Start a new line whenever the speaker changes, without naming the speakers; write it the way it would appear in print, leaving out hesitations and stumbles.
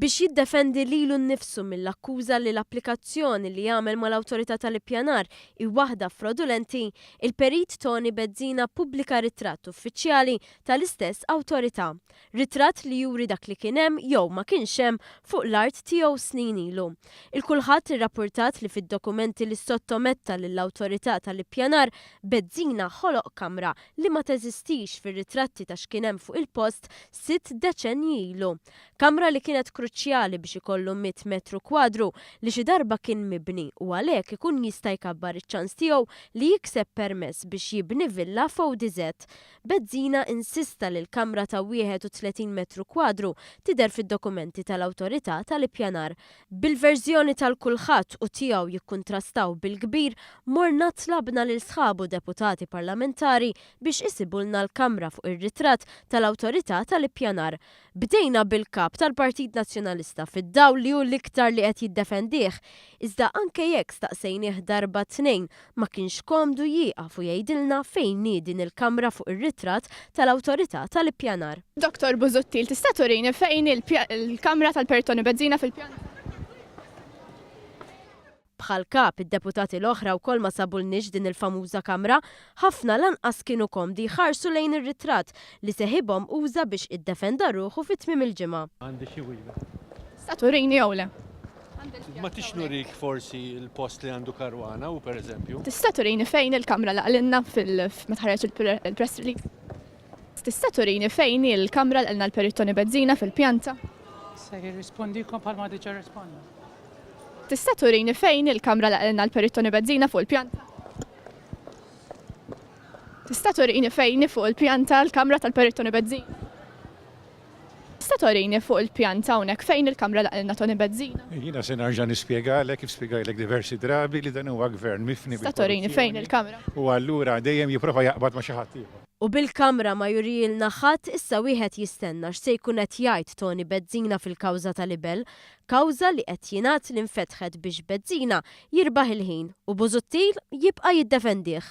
Biex jiddefendi lilu nnifsu mill-akkuża li l-applikazzjoni li għamel mal-Awtorità tal-Ippjanar hi waħda frodulenti, il-Perit Toni Bezzina ppubblika ritratt uffiċjali tal-istess awtorità. Ritratt li juri dak li kien hemm jew ma kienx hemm fuq l-art tiegħu snin ilu. Il-Kulħadd irrappurtat li fid-dokumenti li ssottometta lill-Awtorità tal-Ippjanar, Bezzina ħoloq kamra li ma teżistix fir-ritratti ta' x'kien hemm fuq il-post sitt deċennji ilu. Kamra li kienet kruċjali biex ikollu mitt metru kwadru li xi darba kien mibni u għalhekk ikun jista' jkabbar iċ-ċans tiegħu li jikseb permess biex jibni villa f'ODZ. Bezzina insista li l-kamra ta' 31 metru kwadru tidher fid-dokumenti tal-Awtorità tal-Ippjanar. Bil-verżjoni tal-kulħadd u tiegħu jikkuntrastaw bil-kbir, morna tlabna lil sħabu deputati parlamentari biex isibulna l-kamra fuq ir-ritratt tal-Awtorità tal-Ippjanar. Bdejna bil-Kap tal-Partit Nazzjonalista fid-dawl li hu l-iktar li qed jiddefendih, iżda anke jekk staqsejnih darba tnejn ma kienx komdu jieqaf u jgħidilna fejn hi din il-kamra fuq ir-ritratt tal-Awtorità tal-Ippjanar.
Dottor Busuttil, tista' turini fejn hi l-kamra tal-Pertoni Bezzina fil-pjanta?
Bħall-Kap, id-deputati l-oħra wkoll ma sabulniex din il-famuża kamra. Ħafna lanqas kienu komdi jħarsu lejn ir-ritratt li seħibhom uża biex iddefenda ruħu fi tmiem il-ġimgħa.
Għandi xi wieġba.
Tista' turini jew le?
Ma tix nurik forsi l-post li għandu Caruana hu pereżempju?
Tista' turini fejn il-kamra li qalilna fil meta ħareġ il-press release? Tista' turini fejn hi l-kamra li qalilna l-Perit Toni Bezzina fil-pjanta?
Se jirrispondikom bħalma diġà rrisponda.
Tista' turini fejn hi l-kamra li qalilna l-Perit Toni Bezzina fuq il-pjanta? Tista' turini fejn hi fuq il-pjanta l-kamra tal-Perit Toni Bezzina? Tista' turini fuq il-pjanta hawnhekk fejn hi l-kamra li qalilna Toni Bezzina?
Jiena se nerġa' nispjegalek kif spjegajlek diversi drabi li dan huwa gvern mifni
Tista' turini fejn hi
bil-korruzzjoni
l-kamra?
u allura dejjem jipprova jaqbad ma' xi ħadd ieħor.
U bil-kamra ma jurihielna ħadd issa wieħed jistenna x'se jkun qed jgħid Toni Bezzina fil-kawża tal-libell, Kawża li qed jingħad li nfetħet biex Bezzina jirbaħ il-ħin u Busuttil jibqa' jiddefendih.